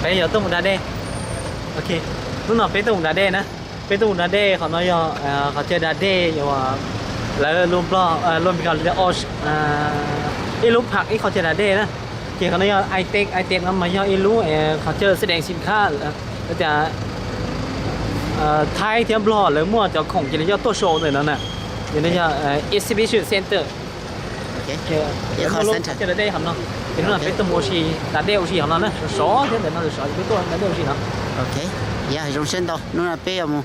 Yog tuaj mus da dej. Ok, hnub no peb tuaj mus da dej na. Peb tuaj mus da dej, qhov no yog qhov chaw da dej uas lawv luag Nplog, luag Meskas li ib lub pham ib qhov chaw da dej na. Ces qhov no yog Itech, Itech no mas yog ib lub qhov chaw xab deev sin khab, tias Thaib thiab Nplog lawv muaj cov khoom ces lawv coj tuaj show ntawm no na. Ces no yog exhibition center. Muaj lub chaw da dej hov no. Ces hnub no peb tuaj mus ua si da dej ua si hov no na, sov sov thiab ntawm no sov sov, peb tuaj da dej ua si no. Ok, yog zoo siab ntau. Hnub no peb yuav mus,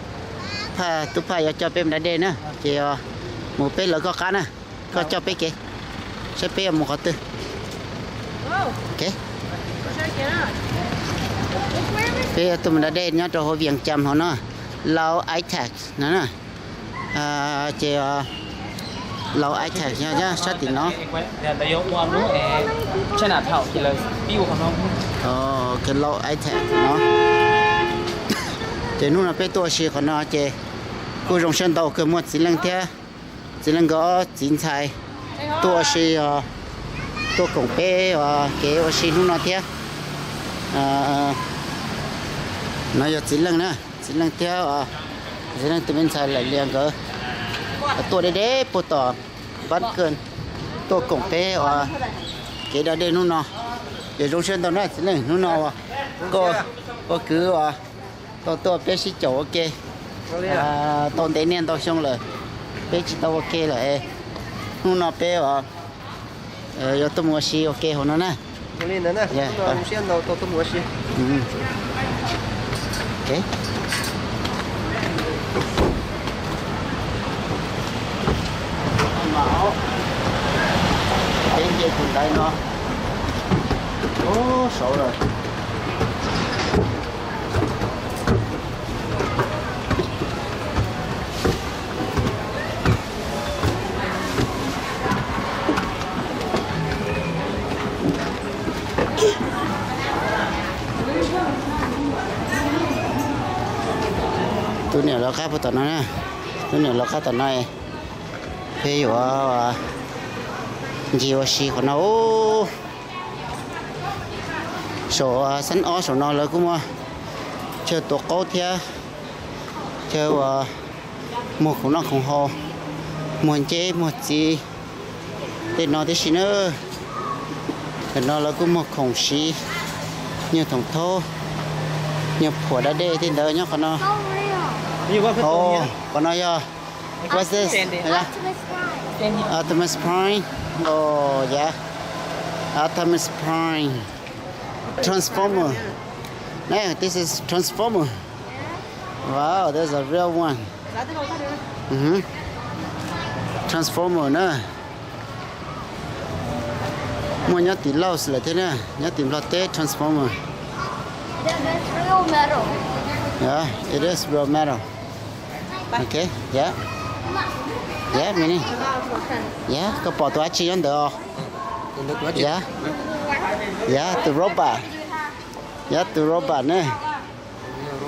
Phaj, tub Phaj yuav coj peb mus da dej na, ces mus peb lawv koj qab na, koj coj peb kev, saib peb yuav mus qhov twg. Ok, peb tuaj mus da dej nyob rau hauv Vias Cas hauv no, Lau Itech no na. Ces Lau Itech nyob sab tim no. Lau Itech no. Ces hnub no peb tuaj ua si qhov no ces kuj zoo siab ntau kawg, muaj txiv leej thiab, txiv leej nkawd txiv ntxhais tuaj ua si, tuaj koom peb kev ua si hnub no thiab. No yog txiv leej na, txiv leej thiab, txiv leej tus me ntxhais Laim Lias nkawd tuaj deb deb puag tom Npab Kawj tuaj koom peb kev da dej hnub no. Ces zoo siab ntau na txiv leej, hnub no koj ua kwv tau tuaj peb sib caum ua ke tau ntev niaj ntau xyoo lawm, peb tsis tau ua ke lawm. Hnub no peb yuav tuaj mus ua si ua ke hauv no na. Peb nce tus ntaiv no, saud lawm. Tus niam lawv qab puag tom no na, tus niam lawv qab tom no, peb yuav ncig ua si qhov no. Saum xab ob saum no lawv kuj muaj chaw tuav qaub thiab chaw uas muag khoom noj khoom haus, muag nceb muag txiv tej no tib si na. Ntawm no lawv kuj muag khoom siv, nyuag thoom thaub, nyuag phuam da dej tej ntawd nyob qhov no. Qhov no yog, what's this? Optimus Prime. Oh yeah, Optimus Prime. Transformer. Yeah, this is Transformer. Wow, that's a real one. Transformer na. Muaj nyob tim Laos lawm thiab na, nyob tim Nplog teb Transformer. Yeah, it is real metal. Okay, yeah. Yeah, Mini. Yeah, koj pom tus dab tsi nyob ntawd os? Yeah. Yeah, tus robot. Yeah, tus robot ne.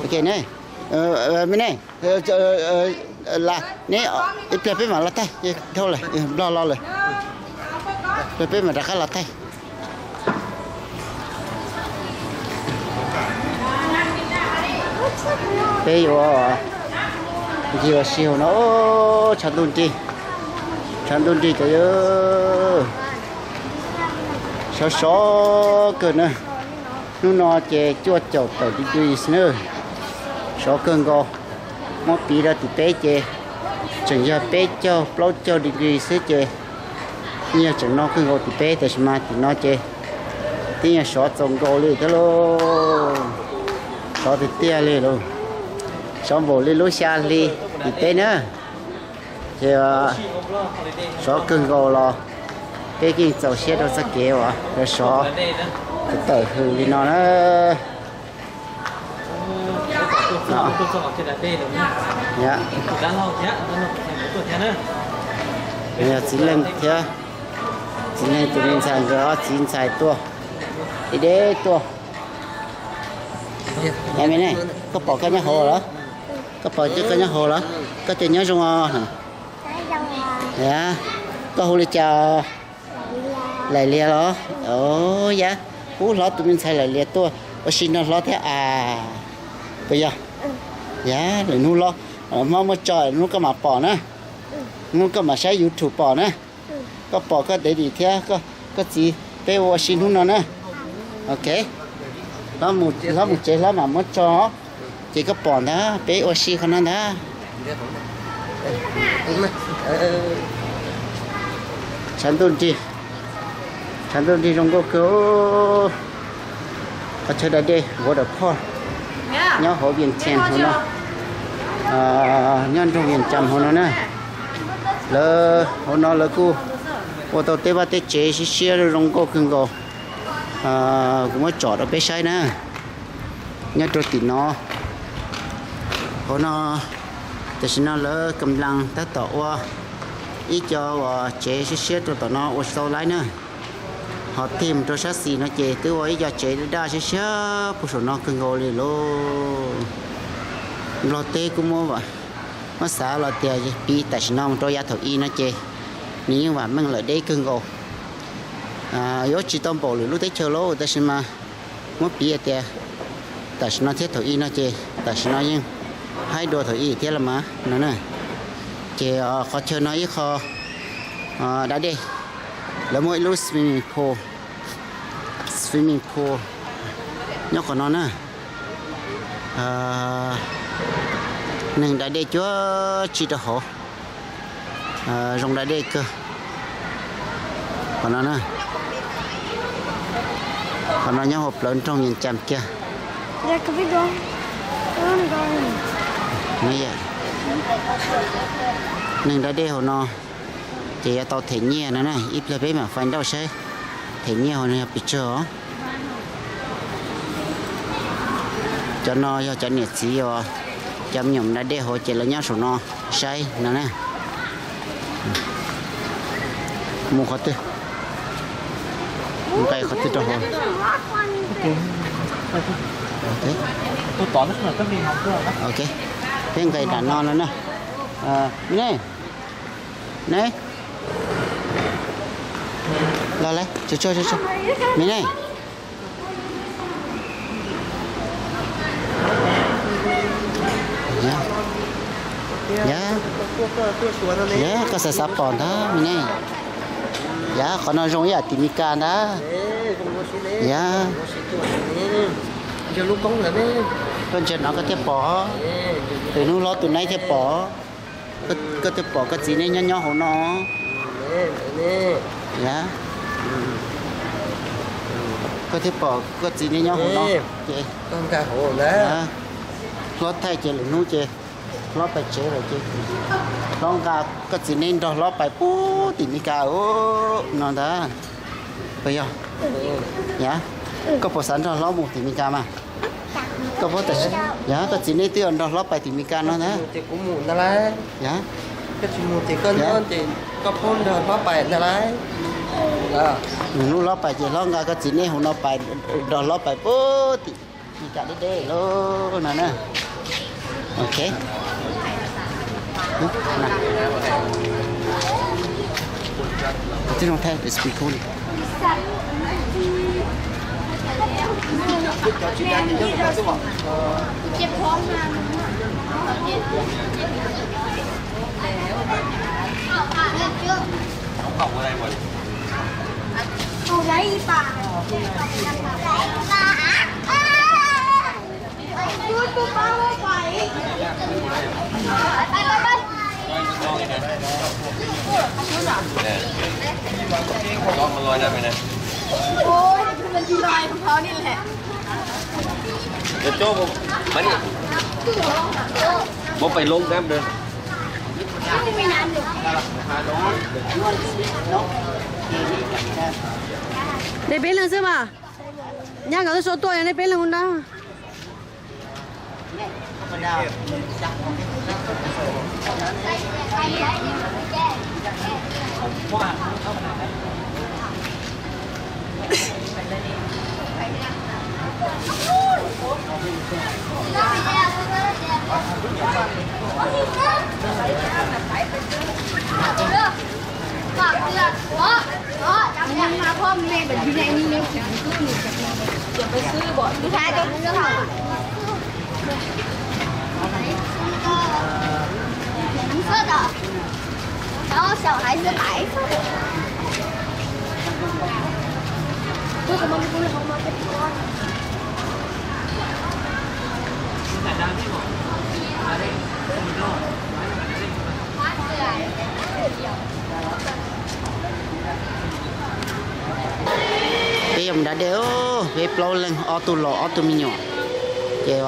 Ok ne. Mini. Las ne, ib pliag peb mam los thaij, dhau lawm, Nplog los lawm. Ib pliag peb mam rov qab los thaij. Peb yuav ncig ua si hauv no, tshav ntuj nrig, tshav ntuj nrig cov yawg, sov sov kawg na. Hnub no ces cuaj caum tawm degree na, sov kawg nkaus. Muab piv rau tim peb ces tseem yog peb caug plaub caug degree xwb ces yeej yog tseem no kawg nkaus tim peb, tab sis mas tim no ces twb yog sov txaus nkaus li thiab lauj. Sov tiag tiag li lauj, sov npaum li lub xya hli tim peb na. Ces sov kawg nkaus los peb yeej txaus siab rau txoj kev uas sov tawm hws li no na. Yog txiv leej thiab, txiv leej tus me ntxhais nkawd ob txiv ntxhais tuaj, ib deb tuaj. Koj pom koj nyob hauv los? Koj pom koj nyob hauv los? Koj ces nyob zoo os. Koj hu li cas? Laim Lias los? Yam, kuv hlob tus me ntxhais Laim Lias tuaj. Ua si nrog hlob thiab as, puas yog? Yog, lwm hnub hlob, hlob muab tso, hnub koj mam pom na. Hnub koj mam saib YouTube pom na. Koj pom koj daddy thiab koj txiv peb ua si hnub no na. Ok. Hlob mus tsev hlob mam muab tso, ces koj pom ntag, peb ua si qhov no ntag. Tshav ntuj nrig, tshav ntuj nrig zoo nkauj kawg. Qhov chaw da dej waterpark nyob hauv Vientiane hauv no, nyob nroog Vientiane hauv no na. Lawv hauv no lawv kuj ua tau tej vaj tej tsev siab siab zoo nkauj kawg nkaus. Kuv muab tsom rau peb saib na. Nyob rau tim no, hauv no, tam sim no lawv kam las tab tom ua ib co uas tsev siab siab rau tom no ua tsis tau laib na. Ho tig mus rau sab xis no ces twb ua ib co tsev daj siab siab puag saum no kawg nkaus li lauj. Nplog teb kuj muab, muab xav los tias piv tam sim no mus rau yav thaum i no ces nws yeej vam meej lawm deb kawg nkaus. Yuav tsis tau npaum lwm lub teb chaws lauj, tab sis mas muab piv hais tias tam sim no thiab thaum i no ces tam sim no yeej haib dua thaum i thiab los mas no na. Ces qhov chaw no ib qho da dej, lawv muaj ib lub swimming pool, swimming pool nyob qhov no na. Neeg da dej cuab tsi rau hauv, zoo da dej kawg. Qhov no na, qhov no nyob hauv plawv nroog Vientiane kiag. Neeg da dej hauv no ces yuav tau them nyiaj no na, ib pliag peb mam find out saib them nyiaj hauv no yog pes tsawg os. Cov no yog cov niam txiv uas cov me nyuam da dej hauv ces lawv nyob saum no saib no na. Mus qhov twg? Nqes qhov twg rau hauv? Ok, peb nqes nram no no na. Me ne, ne, los lawm, me ne. Yog, yog koj xav xav pom ntag me ne. Yog qhov no zoo ib yam tim Mes Kas ntag. Yog, koj ntsia no koj thiaj pom, tus hnub hlob tus neb thiaj pom. Koj thiaj pom koj txiv neb nyob nyob hauv no. Yog, koj thiaj pom koj txiv neb nyob hauv no. Ces hlob thaij ces lwm hnub ces hlob pais tsev lawm ces hlob nqa koj txiv neb nrog hlob pais puag tim Mes Kas no ntag. Puas yog? Yog, koj puas xav nrog hlob mus tim Mes Kas mas? Koj puas, yog koj txiv neb twb nrog hlob pais tim Mes Kas no ntag. Yog, koj tsis mus ces koj nyob ces koj phob nrog hlob pais ntag lauj. Hnub hlob pais ces hlob nqa koj txiv neb hauv no pais, nrog hlob pais puag tim Mes Kas deb deb lawm no na. Ok. This one have is recording. Muab pais loob nab na. Nej peb leeg xwb mas. Nyab nkawd twb sau tuaj, nej peb leeg ua nrab. 红色的，然后小孩是白色的。为什么不是红毛跟绿的？ Peb yuav mus da dej, peb plaub leeg, ob tug laus ob tug me nyuam, ces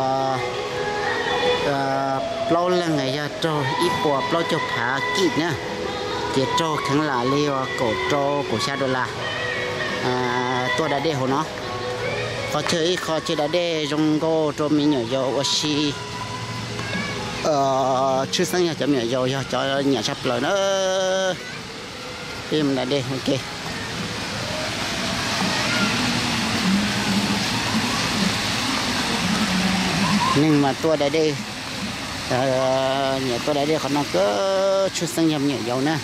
plaub leeg yog raug ib puas plaub caug phav kij na, ces raug kheev lam li uas kaum rau kaum xya dollar tuaj da dej hauv no. Qhov chaw ib qho chaw da dej zoo nkauj rau me nyuam yaus ua si, tshwj xeeb yog cov me nyuam yaus yog cov nyiam tshaj plaws na. Peb mus da dej ua ke. Neeg mas tuaj da dej, nyiam tuaj da dej qhov no kawg, tshwj xeeb yog me nyuam yaus na.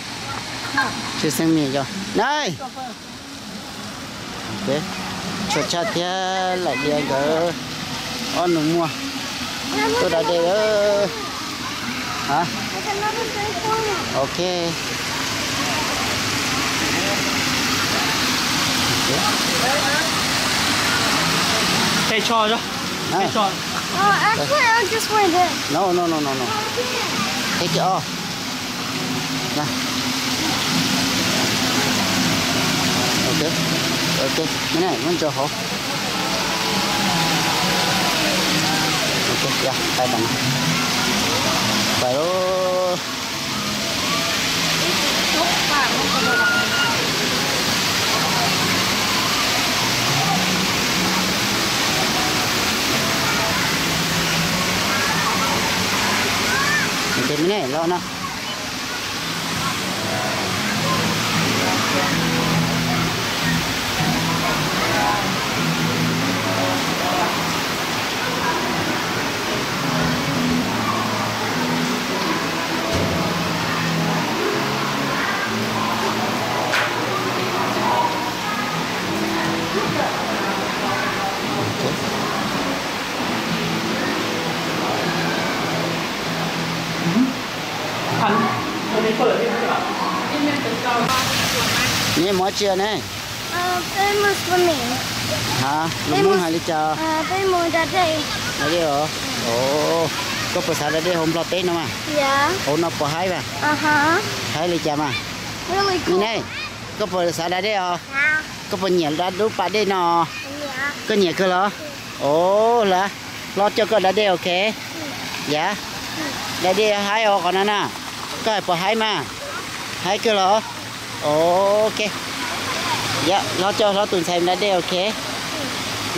Tshwj xeeb me nyuam yaus na. Tshua Tshaj thiab Laim Lias nkawd ob nus muag tuaj da dej. Ok. Tej tsho, tej tsho. Oh, actually, I just went in. No, no, no, no, no. Take it off. Ok, ok, cái này nó cho hổ. Ok, ya, tay bằng. Vậy luôn. Ok, cái này lo nó. Neb mus dab tsi ne? Peb mus swimming. Ha, lus Hmoob hais li cas? Peb mus da dej. Da dej os. Koj puas xav da dej hauv Nplog teb no mas? Hauv no puas haib mas? Haib li cas mas? Neb, koj puas xav da dej os? Koj puas nyiam da lub pas dej no? Koj nyiam kawg los? Os, hlob coj koj da dej, ok. Yav, da dej haib os qhov no na. Koj hais puas haib mas? Haib kawg los? Ok. Yav, hlob coj hlob tus ntxhais da dej, ok.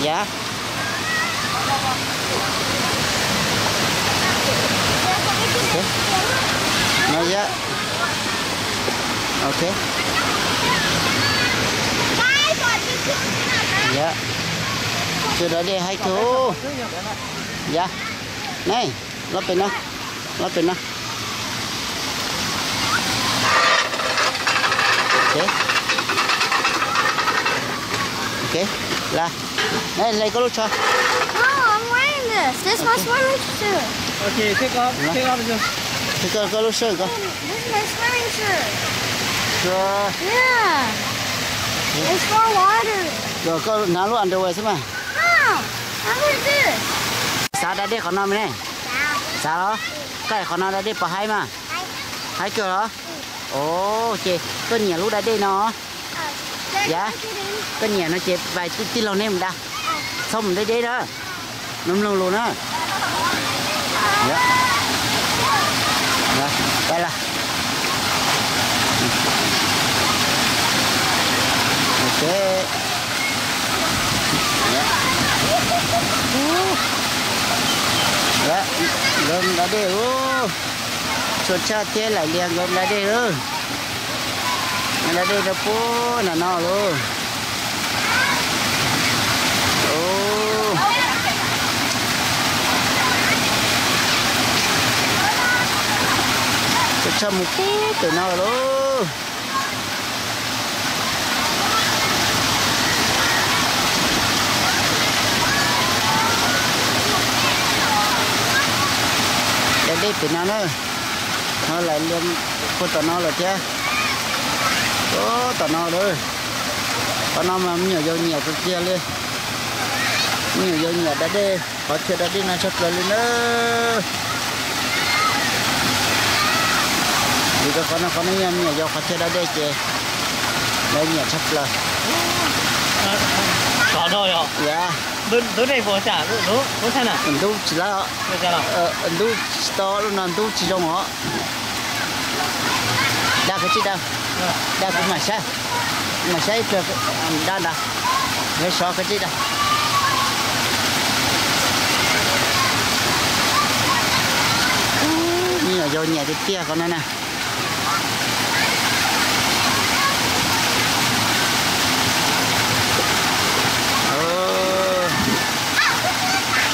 Yav. No yog. Ok. Yog. Cov da dej haib kawg. Yog. Nej, los pem no. Los pem no. Ok. Ok. Los. Nej, hle koj lub tsho. No, I'm wearing this. This is my swimming suit. Hle koj lub shirt ko. This is my swimming shirt. Yeah. It's for water. Koj hnav lub underwear xwb mas. No, I wear this. Xav da dej qhov no me ne? Xav los? Koj hais qhov no da dej puas haib mas? Haib kawg los? Os, ces koj nyiam lub da dej no? Yav, koj nyiam no ces pais tij laug nej mus da. Txhob mus deb deb na. Mloog mloog lus na. Pais lawm. Ok. Nkawd da dej, Txhua Tshaj thiab Laim Lias nkawd da dej lawm. Da dej rau puag nram no lauj. Txhua Tshaj mus puag pem no lauj. Tim no na, no lawv liam puag tom no lawm thiab. Tom no lawm. Qhov no mas me nyuam yaus nyiam kawg kiag li. Me nyuam yaus nyiam da dej, qhov chaw da dej no tshaj plaws li na. Vim rau qhov no qhov no yog me nyuam yaus qhov chaw da dej ces lawv nyiam tshaj plaws. Ntub tsis lawv, ntub tsis tau lub no ntub tsis zoo os. Da kawg tsij da, da kuv mam saib, mam saib ib pliag, da ntawd, sov kawg tsij da. Me nyuam yaus nyiam tiag tiag qhov no na.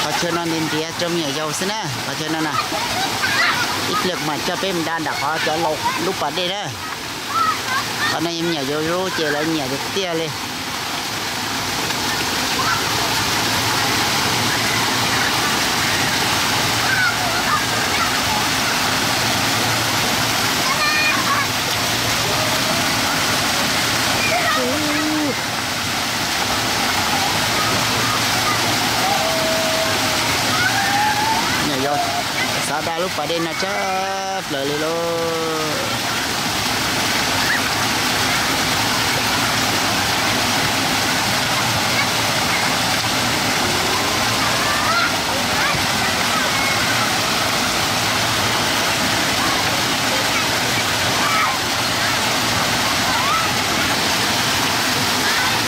Qhov chaw no ntiav ntiav rau me nyuam yaus xwb na, qhov chaw no na. Ib pliag kuv mam coj peb mus da nram qhov cov laus lub pas dej na. Qhov no me nyuam yaus lub ces lawv nyiam tiag tiag li. Nyuam yaus xav da lub pas dej no tshaj plaws li lauj.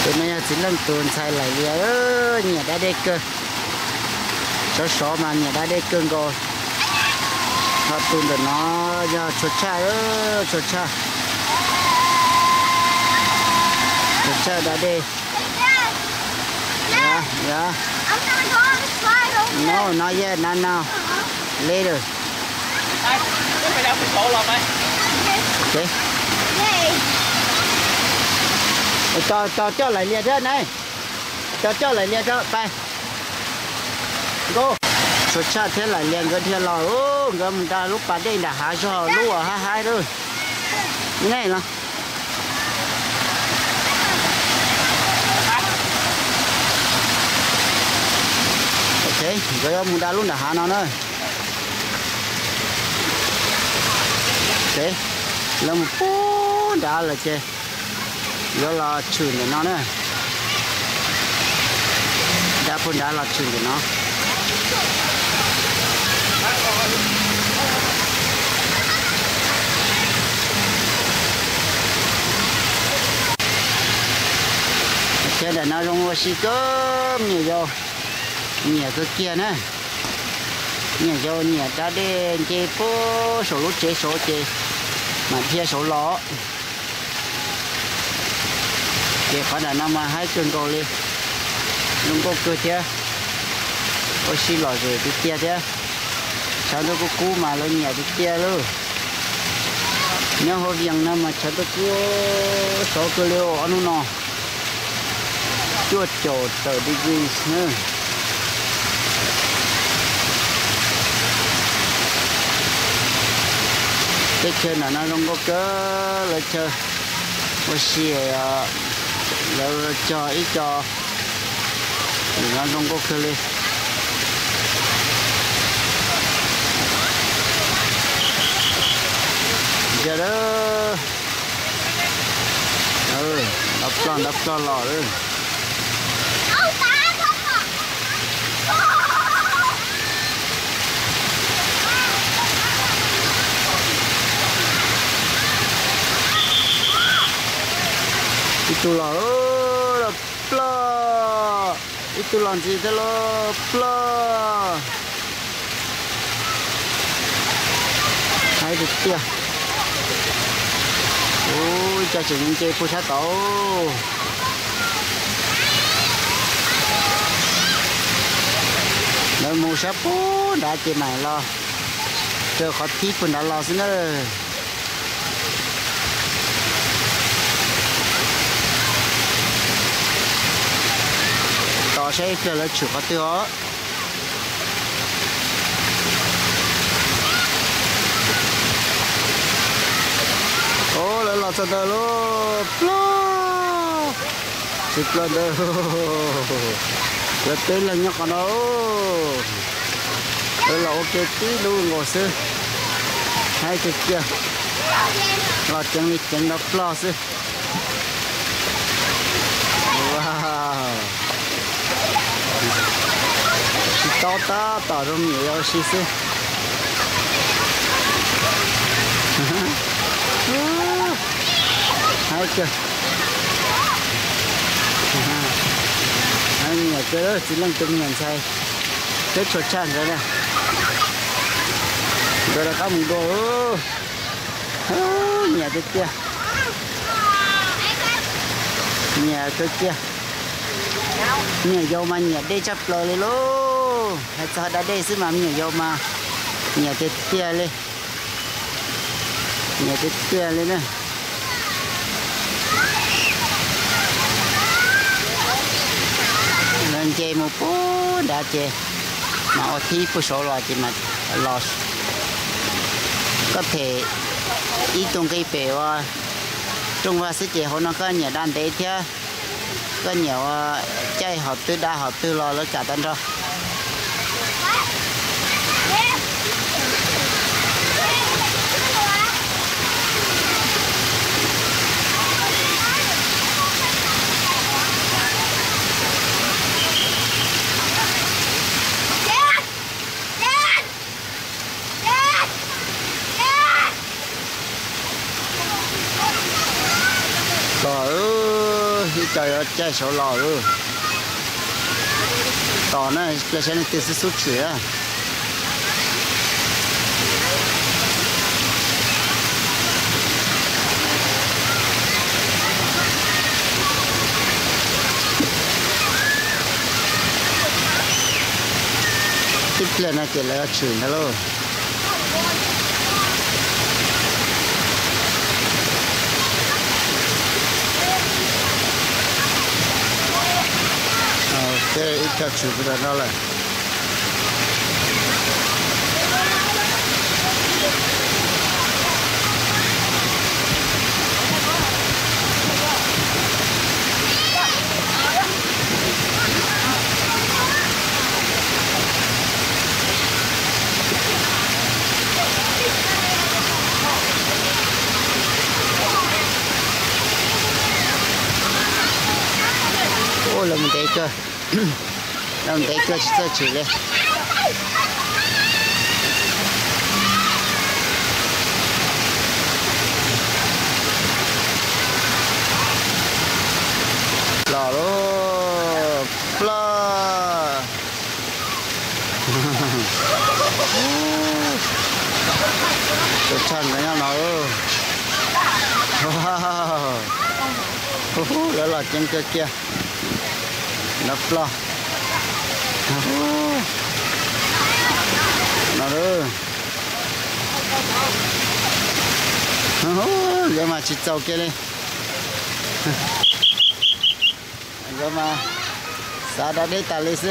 Tus no yog txiv neej tus ntxhais Laim Lias, nyiam da dej kawg. Sov sov mas nyiam da dej kawg nkaus. Ho tus ntawm no yog Tshua Tshaj, Tshua Tshaj, Tshua Tshaj da dej. No, not yet, not now. Later. Tos coj Laim Lias thiab na. Tos coj Laim Lias thiab pais. Nkauj, Tshua Tshaj thiab Laim Lias nkawd dhia los, nkawd mus da lub pas dej nram hav zog lub uas haib haib lawm. Nej los. Ok, nkawd yuav mus da lub nram hav no na. Ok, lawv mus puag nrad lawm ces yuav los tshwm ntawm no na. Da puag nrad los tshwm ntawm no. Chaw nram no zoo ua si kawg, me nyuam yaus nyiam kawg kiag na. Me nyuam yaus nyiam da dej nce puag saum lub tsev saud ces mam dhia saud los. Ces qhov nram no mas haib kawg nkaus li, zoo nkauj kawg thiab, ua si lom zem tiag tiag thiab. Tshav ntuj kub kub mas lawv nyiam tiag tiag lauj. Nyob hauv Vias no mas tshav ntuj kub sov kawg li os, ob hnub no cuaj caum tawm degrees na. Teb chaws nram no zoo nkauj kawg, lawv chaw ua si, lawv cog ib co, no zoo nkauj kawg li. Ntiag, nrov plog nrov plog los lawm. Ib tug los, los plog, ib tug los ntxiv thiab los plog. Haib tiag tiag. Ua cas tseem nce puag sab tod. Lawv mus sab puag nrad ces mam los raws qhov thib puag nrad los xwb na. Tos saib ib pliag lawv tshwm qhov twg os. Los txog ntawd lauj, ploj, tsis ploj ntawd. Lawv peb leeg nyob qhov no, lawv los ua ke tib lub nkaus xwb. Haib tiag tiag, los ceev li ceev no ploj xwb. Tsis tau tab tom zoo niam yau si xwb. Haib kawg. Haib nyiam kawg txiv leej twg nyiam ntxhais, peb tshua tshaj nkawd na. Nkawd rov qab mus dua. Nyiam tiag tiag. Nyiam kawg kiag. Me nyuam yaus mas nyiam dej tshaj plaws li lauj. Hais txog da dej xwb mas me nyuam yaus mas nyiam tiag tiag li. Nyiam tiag tiag li na. Lawv nce mus puag nrad ces mas ua thib puag saud los ces mas los, koj them ib tug nqi pem ua rooj vag xwb ces hauv no koj nyiam da ntev thiab, koj nyiam ua caij hom twg da hom twg los lawv kam tag nrho. Los, ib co yuav caij saud los. Tos na, pliag saib leej twg xub xub tshwm. Ib pliag no ces lawv tshwm ntag lauj. Ok, ib co tshwm puag tom no lawm. Ua, lawv mus ntev kawg, lawv mus ntev kawg tsis txawj tshwm li. Los lauj, ploj. Tus tshaj nkawd nyob no. Lawv los ceev kawg kiag. No ploj. No, nkawd mas tsis txaus kiag li. Nkawd mas xav da deb tas li xwb.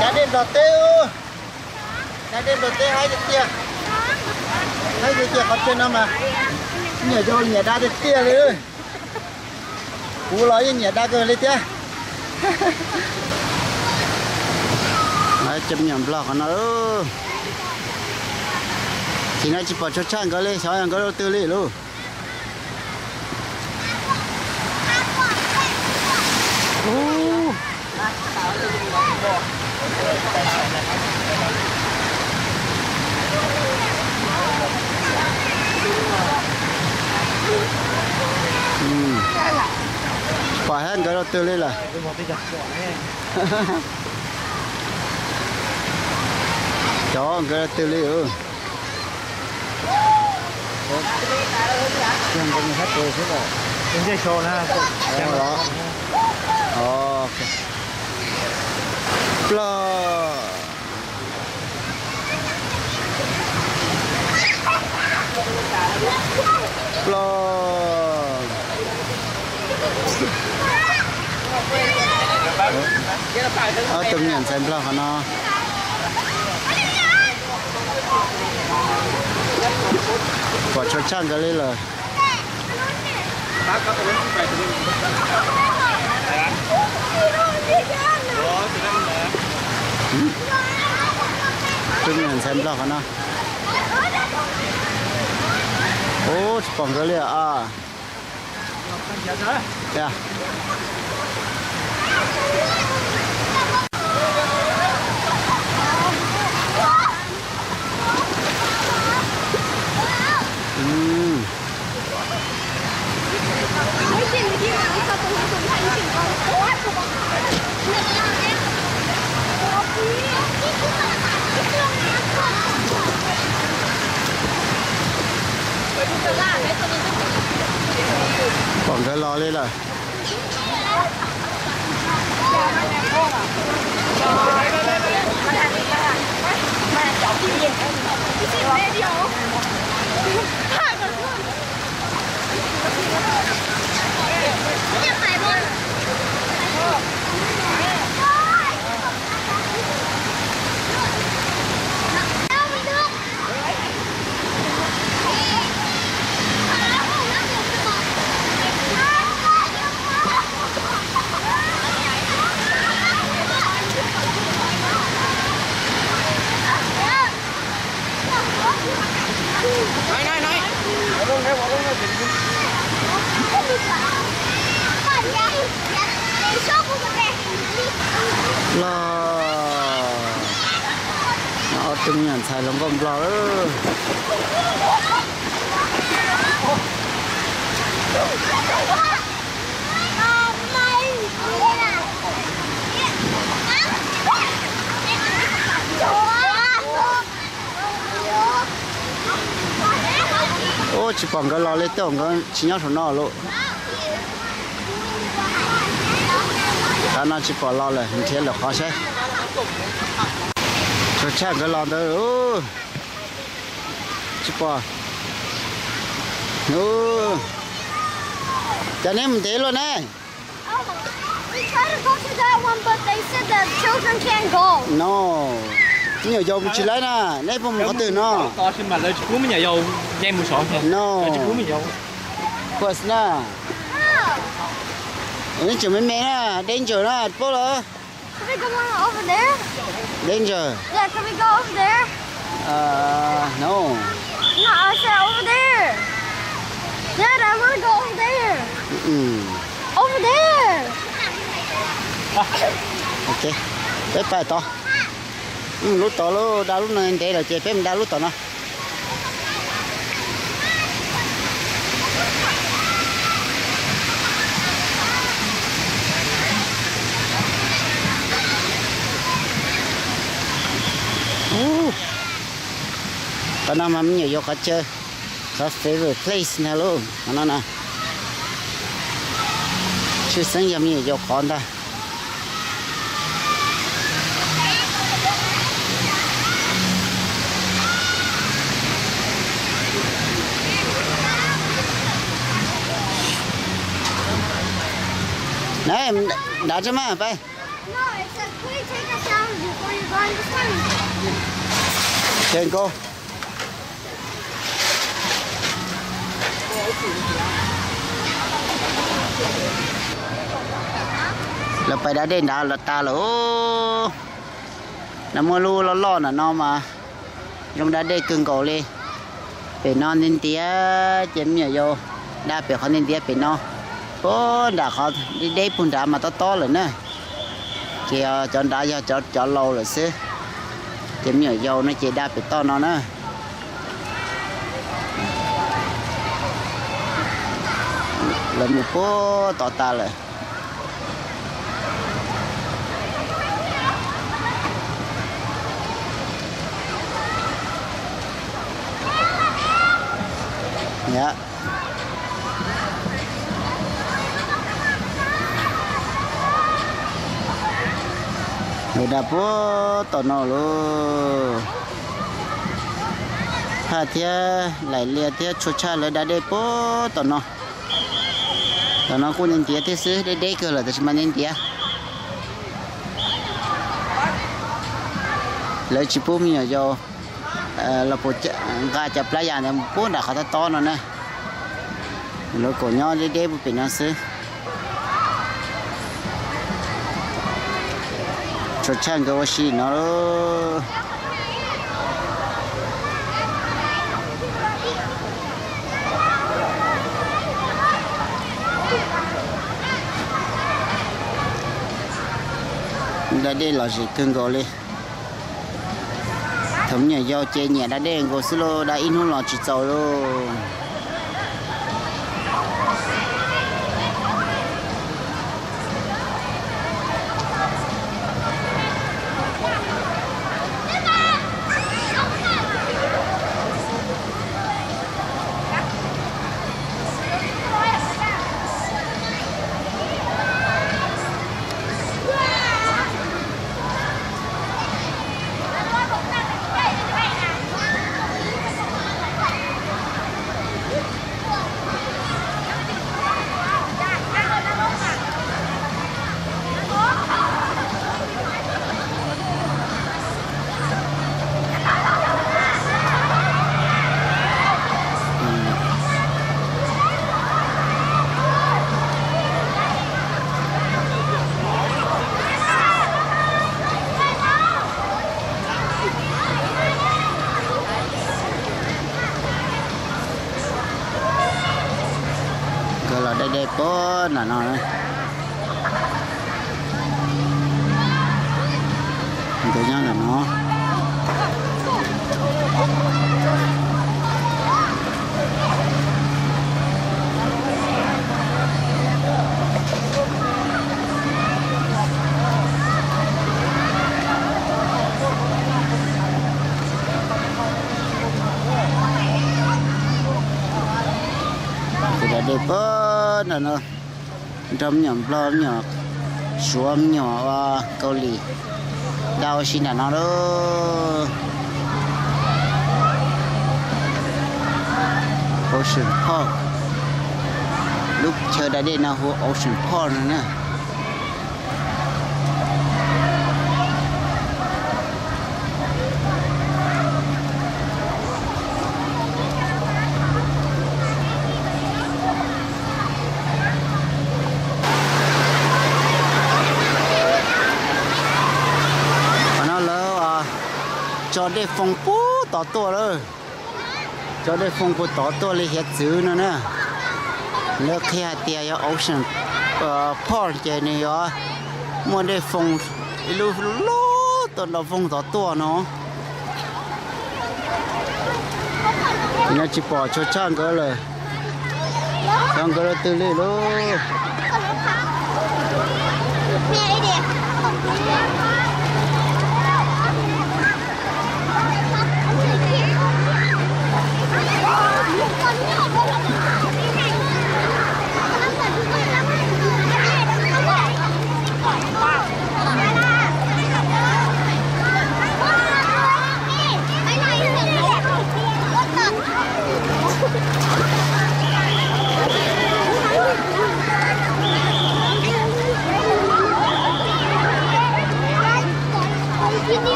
Da dej nplog teb, da dej nplog teb haib tiag tiag. Haib tiag tiag, qhov chaw no mas nyiam yau nyiam da tiag tiag li. Kuv los yeej nyiam da kawg li thiab. Cov me nyuam nplog qhov no, tsis no tsis pom tshua tshaj nkawd li, xyov yog nkawd rau twg li lauj. Pom hab nkawd rau twg li lawm? Cov nkawd rau twg li. Plog. Plog. Ob tug me nyuam ntxhais Nplog qhov no. Pom tshua tshaj nkawd li lawm. Tub me nyuam ntxhais Nplog qhov no. Ub, tsis pom nkawd li a. Pom nkawd los li lawm. Los, ob tug me nyuam ntxhais hluas nkauj Nplog. Ub, tsis pom nkawd los li, tej zaum nkawd tsis nyob saum no lauj. Tav no tsis pom los lawm, nrhiav lwm qhov saib. Tsuas tshaj nkawd los ntawd. Tsis pom. Cas neb mus ntev luaj ne? No, me nyuam yaus mus tsis laib na, neb puas mus qhov twg no? No, course na. Neb tseem me me na, danger na, paub lawm. Danger. No. Ok, peb pais tod. Lub tod lub da lub no ntev lawm ces peb mus da lub tom no. Qhov no mas me nyuam yaus qhov chaw, qhov favorite place ntag lauj, qhov no na. Tshwj xeeb yog me nyuam yaus qhov ntag. Nrad tso mas pais. Can go. Lawv pais da dej nrad los tas lawm. No muaj lub loj loj nram no mas zoo da dej kawg nkaus li. Pem no ntiav ntiav ces me nyuam yaus da pem qhov ntiav ntiav pem no. Puag nram qhov deb deb puag nrad mas tob tob lawm na. Ces cov nrad yog cov laus lawm xwb, ces me nyuam yaus no ces da pem toj no na. Lawv mus puag tod tas lawm. Lawv da puag tom no lauj. Thaj thiab Laim Lias thiab Tshua Tshaj lawv da dej puag tom no. Tom no kuj ntiav ntiav thiab xwb, deb deb kawg lawm tab sis mas ntiav ntiav. Lawv tsis pub me nyuam yaus los puas nqa cov plab yas ntawd mus puag nram qhov tob tob no na. Lawv kom nyob deb deb puag pem no xwb. Tshua Tshaj nkawd ua si no lauj. Da dej lom zem kawg nkaus li. Thaum me nyuam yaus ces nyiam da dej nkaus xwb lauj, da ib hnub los tsis txaus lauj. Nkawd los deb deb puag nram no. Nkawd nyob nram no. Ces da dej puag nram no, nrog me nyuam Nplog, me nyuam Suav, me nyuam Kaus Lim da ua si nram no lauj. Ocean Park, lub chaw da dej no hu Ocean Park no na. Qhov no lawv tso dej foo puag tod tuaj lawm. Tso dej foo puag tod tuaj li hiav txwv no na. Lawv qhia hais tias yog Ocean Park ces nws yuav muaj dej foo ib lub lub tuaj nrov voog tod tuaj no. Nyob tsis pom Tshua Tshaj nkawd lawm, xyov nkawd lawv twg li lauj.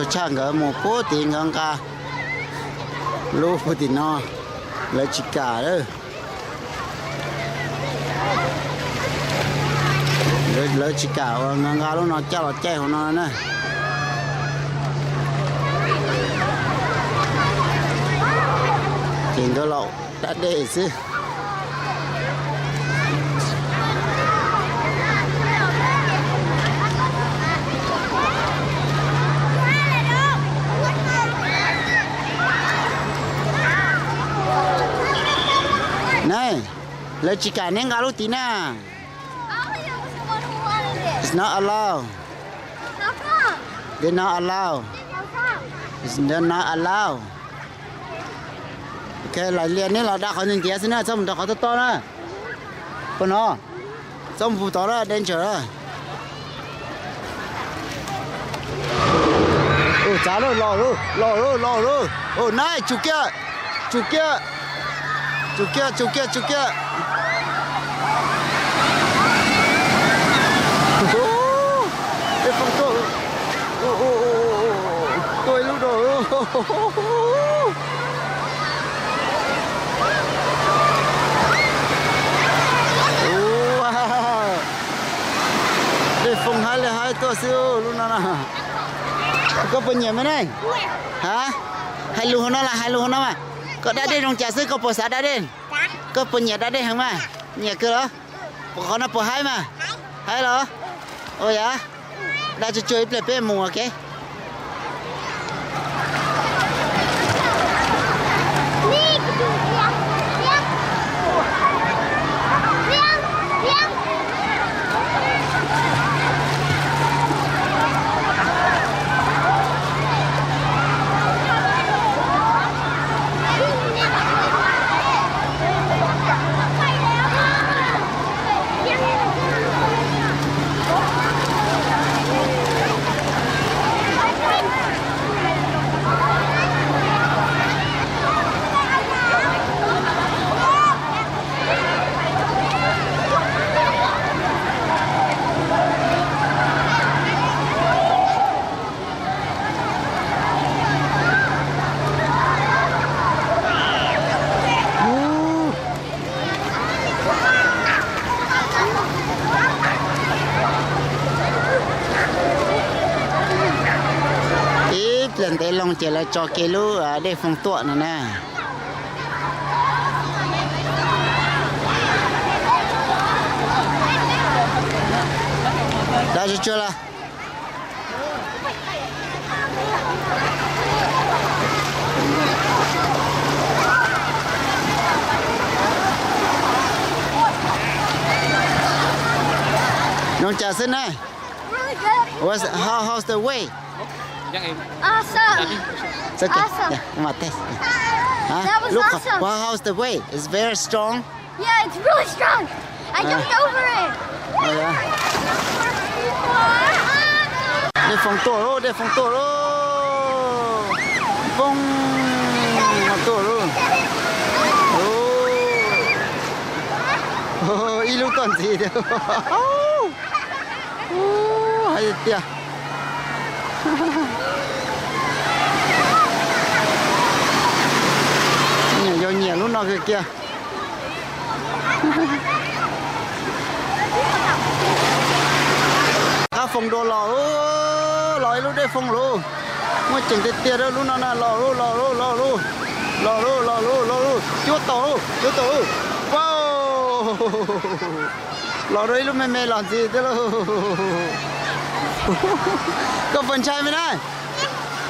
Tshaj nkawd mus puag tim nkawd nqa lub puag tim no, lawv tsis kam lawm. Lawv tsis kam uas nkawd nqa lub no coj los caij hauv no na. Ces nkawd los da dej xwb. Neb, lawv tsis kam neb nqa lub tid na. It's not allowed. They not allow. It's not allow. Ok, lais lias neb los da qhov ntiav ntiav xwb na, txhob mus rau qhov tob tob na. Puag no, txhob mus puag tod na, danger na. Ua tsav lawm, los lawm, los lawm, los lawm. Ua nab, tsum kiag, tsum kiag, tsum kiag, tsum kiag, tsum kiag. Dej Foom tuaj, tuaj ib lub rau. Ua, Dej Foom haib li haib tuaj xwb lub no na. Koj puas nyiam me ne? Ha? Hais lus hauv no los hais lus hauv no mas. Koj da dej zoo cas xwb koj puas xav da dej? Koj puas nyiam da dej heev mas? Nyiam kawg los? Puas qhov no puas haib mas? Haib los? Ua yam, da tsuag tsuag ib pliag peb mus ua ke. Ib pliag ntev loo ces lawv tso kiag lub Dej Foom tuaj no na. Da tsuag tsuag los? Nyob cas xwb ne? Really good. What's, how, how's the way? Awesome. It's okay. Awesome. Yeah, come on, test. Huh? That was Look, awesome. Well, how's the way? It's very strong. Yeah, it's really strong. I jumped over it. Ua, Dej Foom tuaj lauj, Dej Foom tuaj lauj. Foom no tuaj lauj. Ib lub toj ntxiv tiag. Hais tiag. Nyiam yog nyiam lub no kawg kiag. Qab foom dua los, los ib lub Dej Foom lauj. Muaj ceem tiag tiag lub no na, los lauj, los lauj, los lauj, los lauj, los lauj, los lauj, cuab tau lauj, cuab tau lauj. Wow, los rau ib lub me me los ntxiv tiag lauj. Koj puas ntshai me na?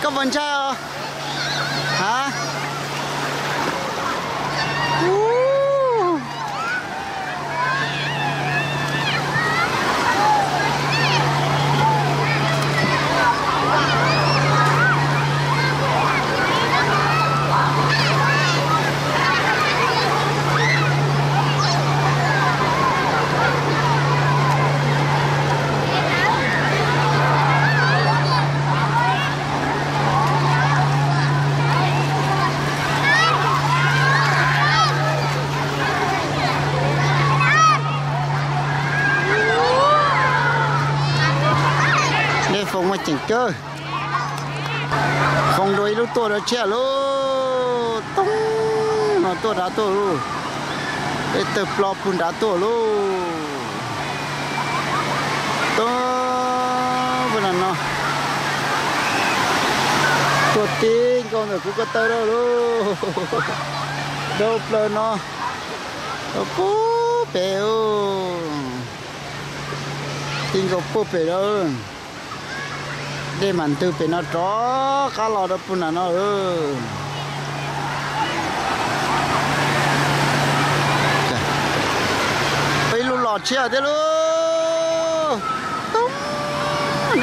Koj puas ntshai os? Ha? Dej Foom muaj ceem kawg. Nrau ib lub tuaj rau tshiab lauj. Toob no tuaj nrad tuaj lauj. Peb tawg plo pug nrad tuaj lauj. Toob pug no no. Tuaj ti nkaus ntawm kuv ko taw rau lauj. Rau plaws no. Rau puag pem. Ti nkaus puag pem lawm. Dej mam ntws pem no rov qab los rau puag nram no. Ib lub los tshiab thiab lauj. Toob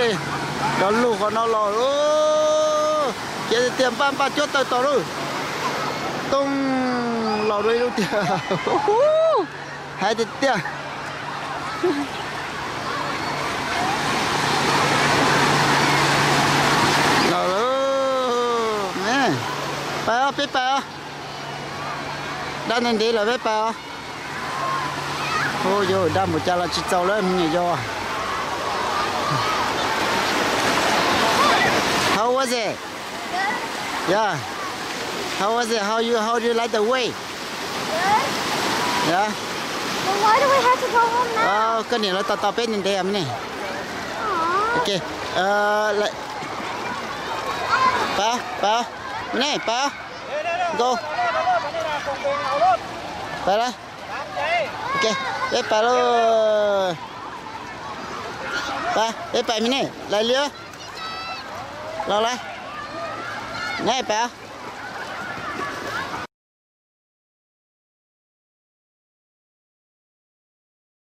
dej, cov lug qhov no los lauj. Khiav tiag tiag, npaj npaj cuab taw tos lauj. Toob, los dua ib lub tiag. Hais tiag tiag. Los lauj, pais os, peb pais os. Daj ntev ntev lawm peb pais os. Ub, yuav daj npaum cas los tsis txaus lawm me nyuam yaus. How was it? Yeah. How was it? How you, how do you like the way? Yeah. Well, why do we have to go home now? Koj niam lawv tos tos peb ntev ntev me ne. Aw. Ok. Pais, pais, me ne, pais. Nkauj. Pais lawm. Ok, peb pais lauj. Pais, peb pais me ne, lais liab. Los lawm. Ne, pais.